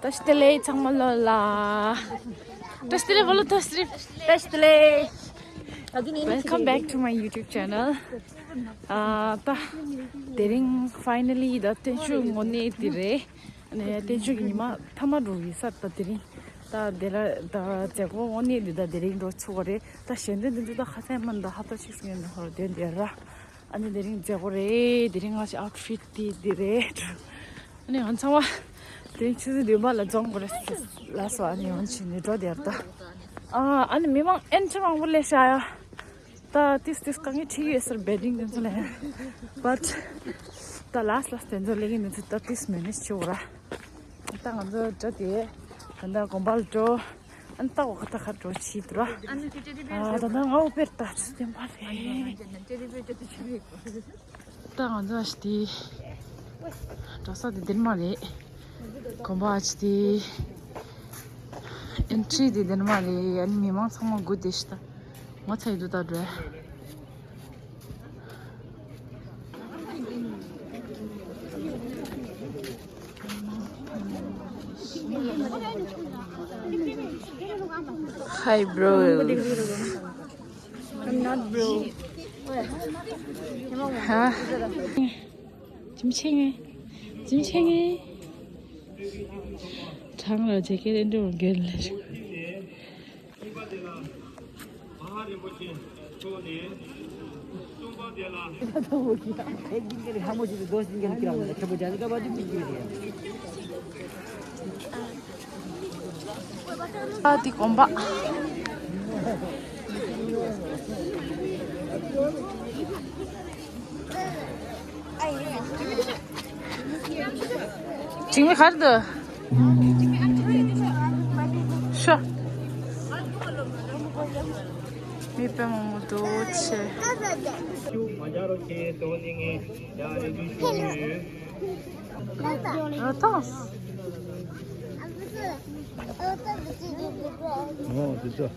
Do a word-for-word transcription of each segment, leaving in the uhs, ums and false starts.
བཀྲ་ཤིས་བདེ་ལེགས་ཚང་མ་ལོ་ལ། བཀྲ་ཤིས་བདེ་ལེགས་བོ་ལོ། བཀྲ་ཤིས་བདེ་ལེགས། བཀྲ་ཤིས་བདེ་ལེགས། Welcome back to my YouTube channel. ཨ་ད་དེ་རིང་finally ད་བརྟན་བཞུགས་དངོས་གནས་དེ་རེད། ཨ་ནི་བརྟན་བཞུགས་ཀྱི་ཉི་མ་མཐའ་མ་འགྲོ་ཡིན་ས། ད་དེ་རིང་ད་དེ་ལ་ད་མཛད་སྒོ་དངོས་གནས་འདི་ད་དེ་རིང་འགྲོ་ཚུགས་པ་རེད། ད་ཞལ་འདོན་འདི་ཚོ་ད་ཁ་སང་མ་ད་ཧབ་ཏ་གཅིག་ཙམ་ཡིན་ན་ཧོར་དེ་འདིར་ར། ཨ་ནི་དེ་རིང་མཛད་སྒོ་རེད། དེ་རིང་ང་ཞིག་outfit དེ་འདི་རེད། ཨ་ནི་ང་ཚང་མ་དེ་རིང་ཆུ་ཚོད་བདུན་པ་ལ་འཛོམས་དགོས་རེད་ལ་སོ། ཨ་ནི་ཡོང་ཕྱིན་ནས་འགྲོ་དེར་ད། ཨ་ཨ་ནི་མི་མང་ཨེན་ཊི་མང་པོ་སླེབས་ཤག་ཡ། ད་ཏིས་ཏིས་དཀའ་ངལ་འཕྲད་ཀྱི་ཡོད་ཟེར། བེ་ཌིང་དེ་ཚོ་ལ། But ད་ལཱསི་ལཱསི་དེ་ཚོ་སླེབས་ཀྱི་མི་ཚོ་ད་ཏིས་མེ་ནེཇ་བྱེད་དགོས་ར། ད་ང་ཚོ་འགྲོ་དེ་ད་ད་དགོན་པ་ལ་འགྲོ། ཨ་ནི་ལྟ་བ་ཁ་ད་ཁ་འགྲོ་བྱེད་དུ་ར། ཨ་ནི་ད་ད་ང་འོ་པེར་ད་ཆུ་བསྟན་པ་རེད། ད་ང་ཚོ་ཨ་ཅི་དེ་འགྲོ་ས་དེ་འདིར་མ་རེད། དགོན་པ་ཨ་ཅི་དེ་ཨེན་ཊི་རི་དེ་འདིར་མ་རེད། ཨ་ནི་མི་མང་ཚང་མ་སྒུག་བསྡད་ཤག་ད། ང་ཚ་ཡི་དུ་ད་འགྲོ། Hi, bro. I'm not bro. ཧ། ཇིམ་ཆེ་ངེ། ཇིམ་ཆེ་ངེ། གྲང་ལ་ཇེ་ཀེ་རེ་འདྲ་བོ་འགན་ལ། ཨ་དེ་གོམ་པ། ཅིང་མི་གར་དུ། ཤོ། མི་དཔེ་མང་པོ་འདུག་ཆེ། ར་ཐང་། ཨོ་དེ་ཚོ།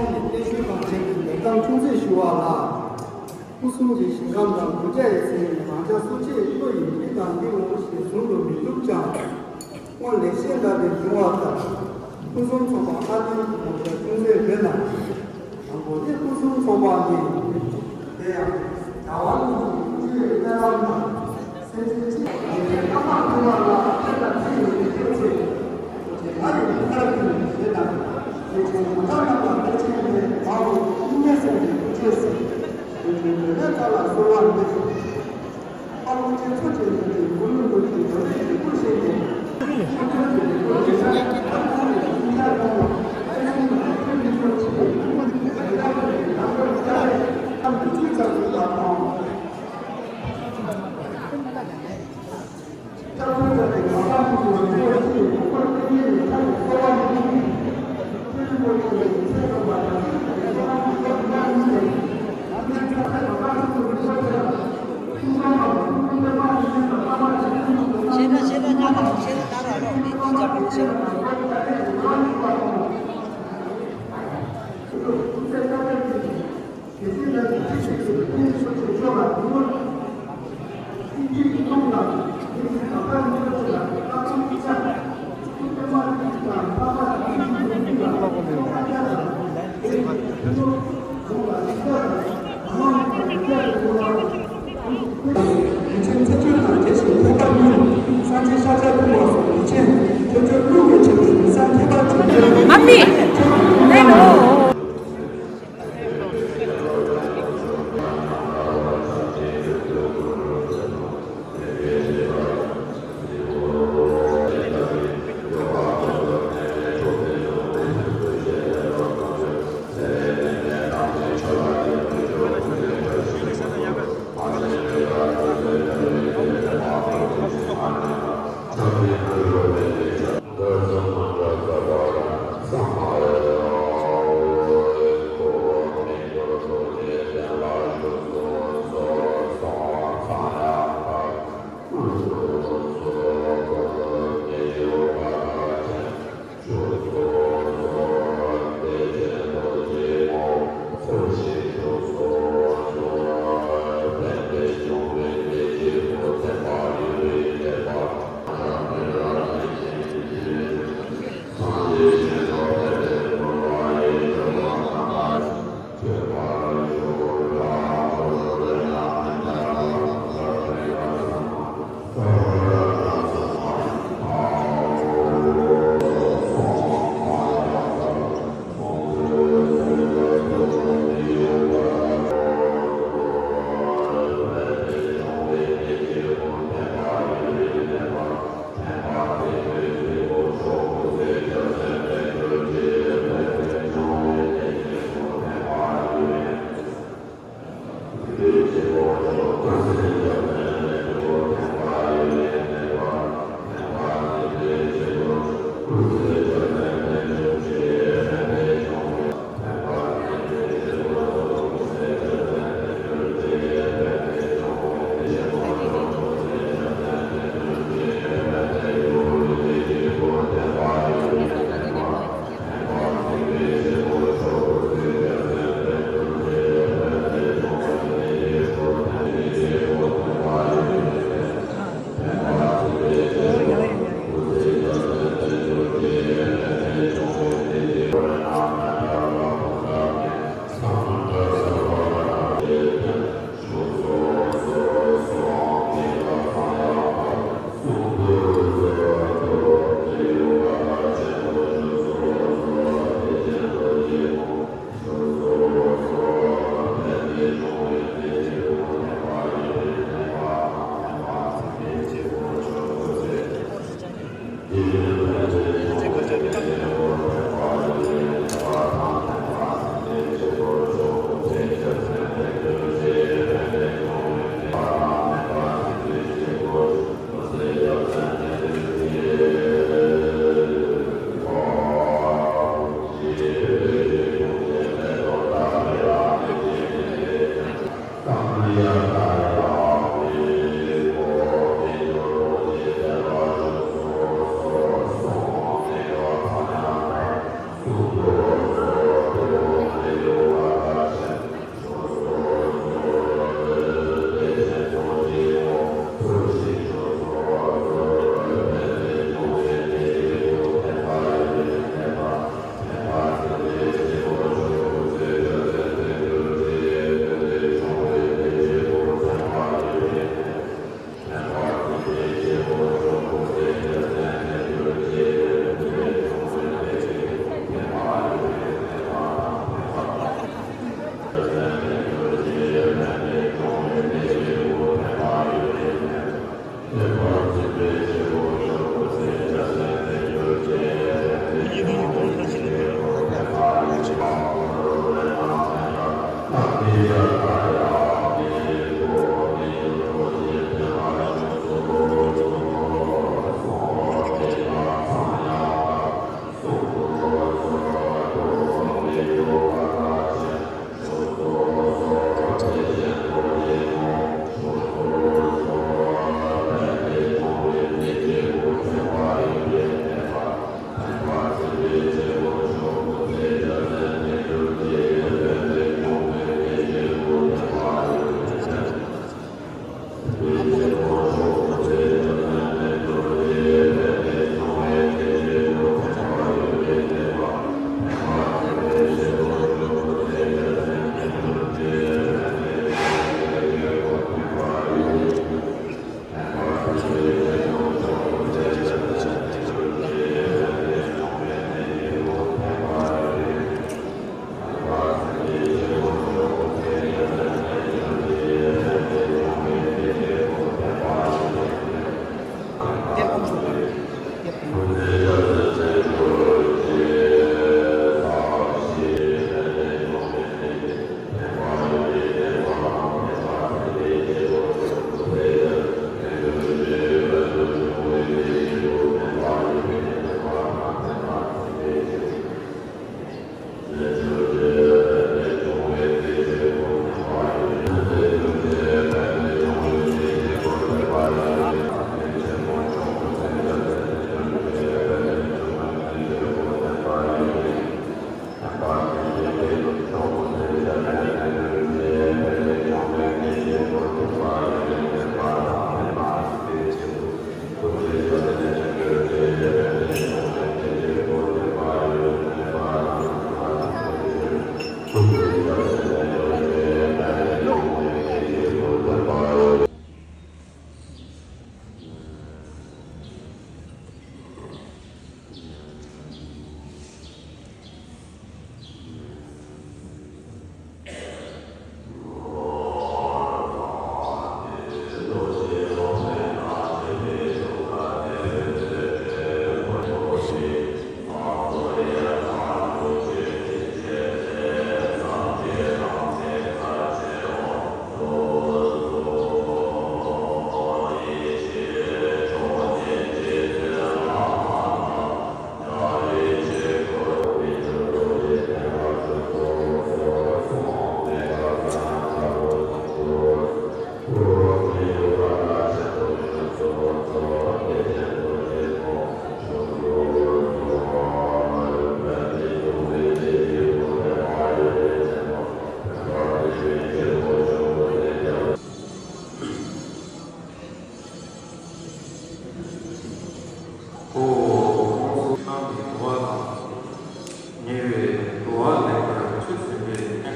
བརྟན་བཞུགས་དང་བཅས་ཀྱི་ལེགས་གཏམ་ཐུགས་བརྩེ་ཞུ་བ་ལགས། སྐུ་གསུམ་གྱི་ཞིང་ཁམས་དང་གདུལ་བྱ་ཡི་ཚེ་རིང་རང་ཅག་སུ་ཆེ་བློ་ཡི་མི་དང་འདི་འོང་ཞེས་གཟུང་དུ་མི་བཏུབ་ཀྱང་། སྔོན་ལེགས་བཤད་འདྲ་དེ་འབྱུང་བ་ལྟར། སྐུ་གསུམ་ཚོགས་པ་ཨ་ནེམ་གྱི་ངོ་ཚ་ཅུང་ཟད་མེད་ན། དང་པོ་ནི་སྐུ་གསུམ་ཚོགས་པ་ནི། དེ་ཡང་། ཟླ་བ་གླིང་གི་སྐུ་ཡི་གནས་ལམ་དང་། སེམས་ཅན་གཅིག་ཡོད་པའི་བླ་མ་ཀུན་ལ་ལ་ཁྱེད་ལ་ཚེ་ཡོད་པའི་སྐྱེས་ཚེ། ང་ཡི་མཐར་ཕྱིན་ཞེས་དང་། དེ་ཚེ་ངོ་མཚར་རྣམ་པ་ལྟར་ཆེན་པོའི་མ་འོངས་སྙིང་ནས་སེམས་ཀྱི་སྐུ་ཆས་སུ། དེ་ཚེ་འདོད་པའི་ཚོགས་ལ་གསོལ་བ་འདེབས། ཨ་ལོ་ཅན་ཚོ་ཅན་ཚོ་ཅན་མགོ་ལུས་མགོ་ཅན་འགྲོ་བའི་ཡུལ་སྐོར་བྱེད་ནས། ཤིང་ཐོན་གྱི་ཡུལ་སྐོར་བྱེད་ས་ཨ་ཁུ་ནི་ཤིང་ཆ་ཡོང་བ་ཨ་ཤིང་ནང་ཁྱོད་མི་ཚོ་ཆེ་བའི་ཡུལ་སྐོར་བྱེད་ས་ཨ་ཁུ་ནི་ཚོ་ཆེ་བའི་ཁམས་ཀྱི་ཚུལ་ཙམ་ཞིག་ལ་ཕངས། མ་མི། ལེ་ལོ།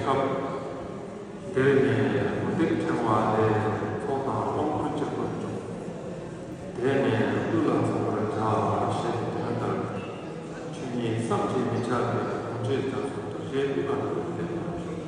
སྐབས། དེར་ནས་མུ་སྟེགས་ཕྲེང་བ་ལས་ཚོགས་དང་དབང་བསྐུར་གཅིག་པར་འཇོག། དེ་ནས་དབུ་ལ་ཚོགས་པར་བྱ་ཞེས་པའི་དོན་ལྟར། ཆོས་ཉིད་བསམ་གྱིས་མི་ཁྱབ་པའི་དགོངས་གཅོད་རྒྱ་མཚོ་རྡོ་རྗེའི་ལུས་ལ་བསྟོད་པ་འདེབས་པར་ཞུ།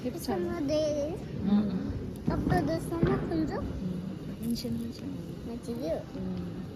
ཁྱེད་ཚང་མ་བསྡད་ཡོད། ཨང་ཨང་། ཏག་ཏག་བསྡད་སོང་ན་ཁོང་ཚོ། ཨང་། ཕན་ཆད་ཕན་ཆད། ང་ཅི་ཡོད། ཨང་།